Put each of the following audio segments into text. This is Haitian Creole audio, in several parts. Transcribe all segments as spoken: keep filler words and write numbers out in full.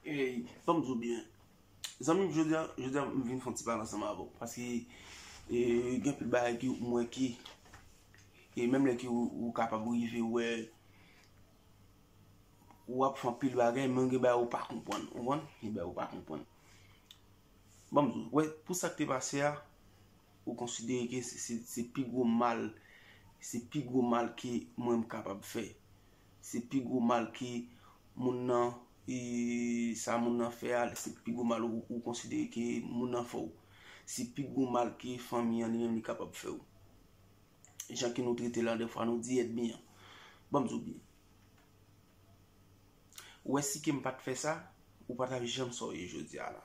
Ey, ban m di w byen. Zanmi m, jodi a, jodi a m vin fè yon ti pale ansanm avè w. Paske e, gen anpil bagay ki m wè ki, e menm lè ki ou, ou kapab rive wè, w ap fè anpil bagay, men gen bagay ou pa konprann. Ou konprann? Gen bagay ou pa konprann. Ban m di w, wè, pou sa k te pase a, ou konsidere ke se, se, se pi gwo mal, se pi gwo mal ke mwen m kapab fè. Se pi gwo mal ke moun nan, e, sa moun nan fè a, se pi gwo mal ou, ou konsidere ke moun nan fè w. Se pi gwo mal ke fanmi an li menm li kapab fè w. Jan ke nou trete l la, defwa nou di ènmi an. Ban m di w byen. Ou wè si ke m pa t fè sa, ou pa t ap janm sa w ye jodi a la.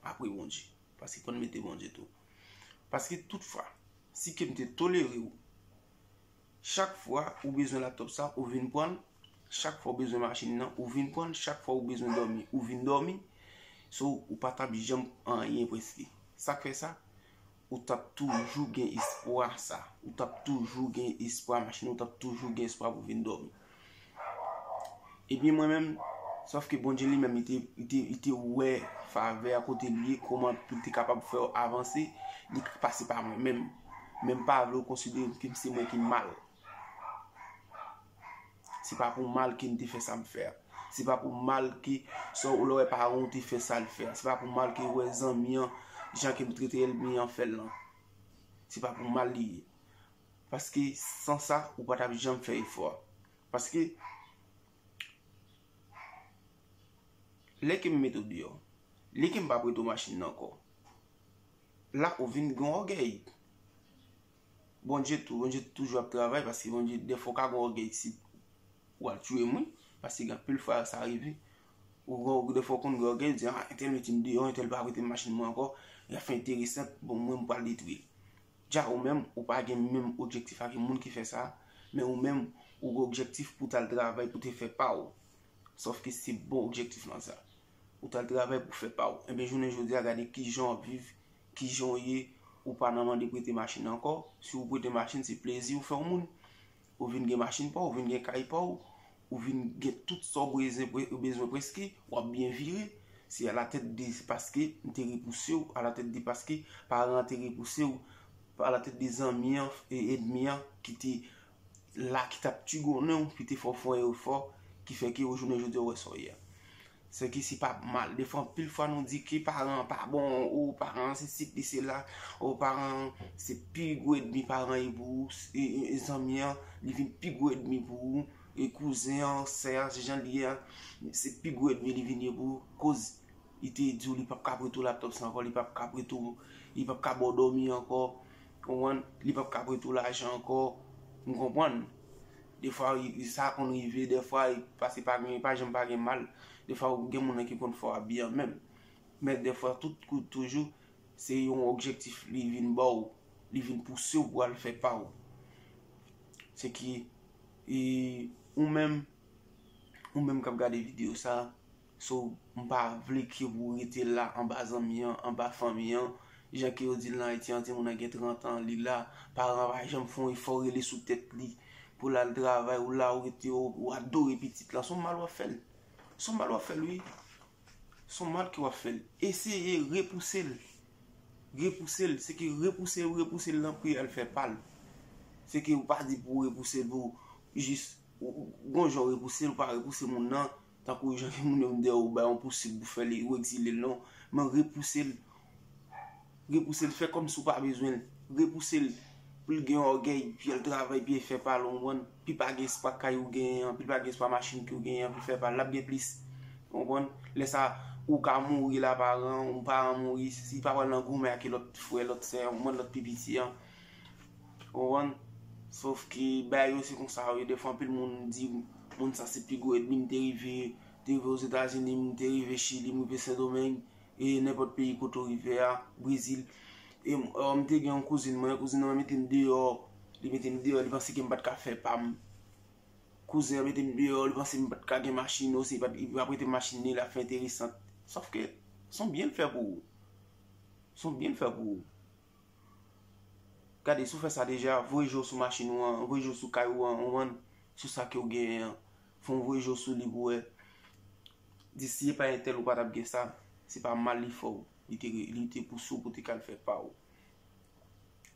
Apre Bondye. Paske fò n mete Bondye tou. Paske tout fwa, si ke m te tolere w, chak fwa ou bezwen laptop sa, ou vin pran l, chak fwa ou bezwen machin nan, ou vin pran l, chak fwa ou bezwen dòmi, ou vin dòmi, so ou pa t ap janm anyen prèske. Sa k fè sa? Ou t ap toujou gen espwa sa. Ou t ap toujou gen espwa machin, ou t ap toujou gen espwa pou vin dòmi. Ebyen mwen menm, sòf ke Bondye li menm, li te, li te, li te wè favè a kote l ye, kòman pou l te kapab fè w avanse, li pase pa mwen menm. Men m pa vle w konsidere m ke se mwen ki mal. Se pa pou mal ke m te fè sa m fè a. Se pa pou mal ke, sa w lè w wè paran w te fè sa l fè a. Se pa pou mal ke w wè zanmi an, jan ke m trete ènmi an fè l lan. Se pa pou mal li ye. Paske san sa, ou pa t ap janm fè efò a. Paske lè ke m mete w deyò, lè ke m pa prete w machin nan ankò, la ou vin gen ògèy. Bondye tou, Bondye toujou ap travay, paske Bondye, dèfwa w ka gen ògèy si w al tiye m, wi. Paske gen anpil fwa sa rive. Ou gen, dèfwa w konn gen ògèy, di, ah, entèl mete m deyò, entèl pa prete m machin mwen ankò, y ap fè enteresan, bon, mwen m pral detwi l. Dja ou menm, ou pa gen menm objektif ak moun ki fè sa, men ou menm, ou gen objektif pou w t al travay, pou w te fè pa w. Sòf ke se bon objektif lan sa. Ou t al travay pou fè pa w. Enben, jounen jodi a, gade kijan w ap viv, kijan w ye, ou pa nan mande prete machin ankò. Si w prete machin, se plezi w fè yon moun. Ou vin gen machin pa w, ou vin gen kay pa w, ou vin gen tout sa w bezwen, ou bezwen prèske, w ap byen vire. Se alatèt de paske m te repouse w, alatèt de paske paran an te repouse w, alatèt de zanmi an, e ènmi an ki te la, ki t ap tigonnen w, ki te fè w fè yon efò, ki fè ke w jounen jodi a w wè sa w ye a. Se ki se pa mal. Defwa, anpil fwa nou di ke paran an pa bon, o paran an se sesi, se la, o paran an se pi gwo ènmi paran an ye pou ou, e, e, e zanmi an, li vin pi gwo ènmi pou ou, e kouzen an, sè a, se jan li ye a, se pi gwo ènmi li vin ye pou ou, koz li te di w li p ap ka prete w laptop sa ankò, li p ap ka prete w, li p ap ka ba w dòmi ankò, konprann, li p ap ka prete w lajan ankò, m konprann. Defwa, i, i, sa konn rive, defwa, i, paske pa gen, pa janm pa gen mal. Defwa, gen moun nan ki konn fè w ap byen menm. Men defwa, tout kout toujou, se yon objektif li vin ba w, li vin pouse w pou al fè pa w. Se ki, e, ou menm, ou menm k ap gade videyo sa, so, m pa vle ke pou w rete la anba zanmi an, anba fanmi an. Jan ke yo di l nan Ayiti an, timoun nan gen trant an, li la, paran an pa janm fè yon efò rele sou tèt li pou l al travay, ou la, ou rete, ou, ou adore pitit lan. Se yon mal w ap fè l. Se yon mal w ap fè l, wi. Se yon mal ke w ap fè l. Eseye repouse l. Repouse l. Se ke repouse l, repouse l nan pri al fè pa l. Se ke ou pa di pou w repouse l pou jis, ou, ou, gon jan w repouse l, ou pa repouse moun nan, tankou jan ke moun yo dèyè w bay yon pousib pou fè li, ou egzile l, non. Men repouse l. Repouse l, fè kòmsi w pa bezwen l. Repouse l pou l gen ògèy, pou l travay, pou l fè pa l, ou konprann? Pou l pa gen espwa kay ou genyen an, pou l pa gen espwa machin ke w genyen an, pou l fè pa l, l ap gen plis. Ou konprann? Lè sa, ou ka mouri la, paran, yon paran mouri, si pa pral nan goumen ak lòt frè, lòt sè, ou konprann, lòt pi piti an. Ou konprann? Sòf ke bagay yo se konsa yo ye. Defwa, anpil moun di, moun sa se pi gwo ènmi, m te rive, te rive Ozetazini, m te rive Chili, m rive Sendomeng, e nenpòt peyi kote w rive a, Brezil. E m, m te gen yon kouzin mwen, kouzin mwen mete m deyò, li mete m deyò, li panse ke m pa t ka fè pa m. Kouzen an mete m deyò, li panse m pa t ka gen machin, osi li pa t, li pa prete m machin li, l ap fè enteresan. Sòf ke, se yon byen l fè pou ou. Se yon byen l fè pou ou. Gade, si w fè sa deja, voye je w sou machin ou an, voye je w sou kay ou an, ou konprann, sou sa ke w genyen an. Fè w voye je w sou li pou wè. di si e pa entèl ou pa t ap gen sa, se pa mal li fè w. Li te, li te pouse w pou te ka al fè pa w.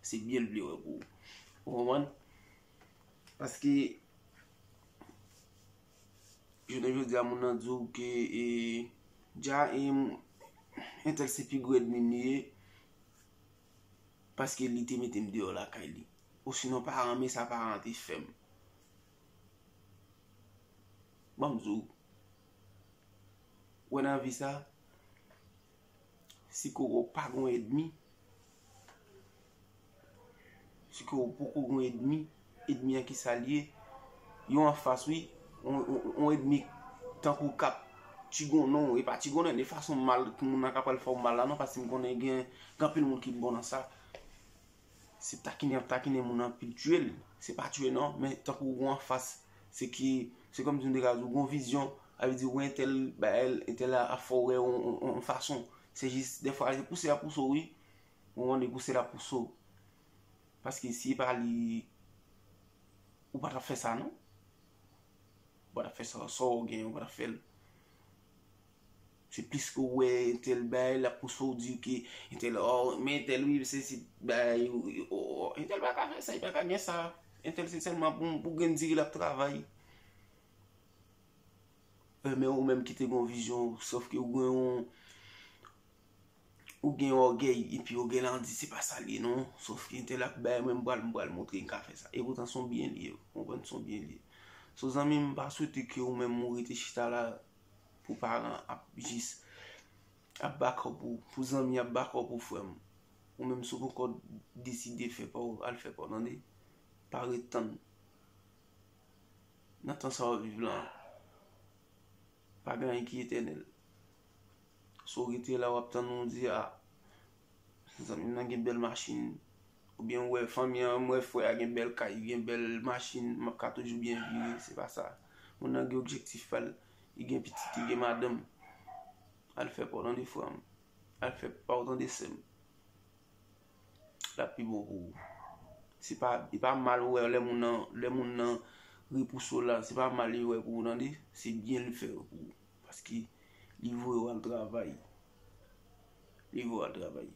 Se byen l vle wè pou ou. Ou konprann? Paske, jounen jodi a, moun nan di w ke, e, dja, e, entèl se pi gwo ènmi m li ye, paske li te mete m deyò lakay li. Osinon, paran m e sa paran an te fè m. Ban m di w, wè nan vi sa, si ke w pa gon ènmi, si ke w poko gon ènmi, ènmi an ki sa l ye, yo anfas wi, on, on, on ènmi tankou k ap chigonnen w, e pa chigonnen, de fason mal, moun nan ka pral fè w mal la non, paske m konnen gen, gen anpil moun ki bon nan sa. Se takinen y ap takinen moun anpil, tiye l. Se pa tiye non, men tankou ou anfas, se ki, se kòmsi m te ka di w gon vizyon, sa vle di ou wè entèl bagay, entèl la ap fè w wè yon, yon, yon fason. Se jis, dèfwa, se pouse l ap pouse w wi. Ou konprann, pouse l ap pouse w. Paske si e pa li, ou pa t ap fè sa non. Ou pa t ap fè sa, sa w gen, ou pa t ap fè l. Se plis ke w wè entèl bagay, l ap pouse w di ke entèl, oh, men entèl wi, se, se bagay, oh, oh, entèl pa ka fè sa, li pa ka gen sa. Entèl se sèlman pou, pou grenn diri l ap travay. E, men ou menm ki te gen yon vizyon, sòf ke ou gen yon, ou gen yon ògèy, epi ògèy la di se pa sa l ye non. Sòf ke entèl ap bay, mwen m pral, m pral montre m ka fè sa. E poutan se yon byen l ye, ou konprann, se yon byen l ye. So zanmi m, m pa swete ke ou menm ou rete chita la pou paran ap jis ap bakòp ou, pou zanmi ap bakòp ou, frè m. Ou menm si w poko deside fè pa w, al fè pa w, tande. Pa ret tann. Nan tan sa w ap viv la, pa gen anyen ki etènèl. Si w rete la, w ap tann, ou di, a, zanmi m nan gen bèl machin. Oubyen w wè fanmi an, m wè frè a gen bèl kay, gen bèl machin, m ap ka toujou byen vire, se pa sa. Moun nan gen objektif pa l, li gen pitit, li gen madanm. Al fè pa w, tande frè m. Al fè pa w, tande sè m. L ap pi bon pou ou. Se pa, e pa mal ou wè lè moun nan, lè moun nan repouse w la, se pa mal li wè pou ou, tande. Se byen li fè pou ou. Paske li voye w al travay. Li voye w al travay.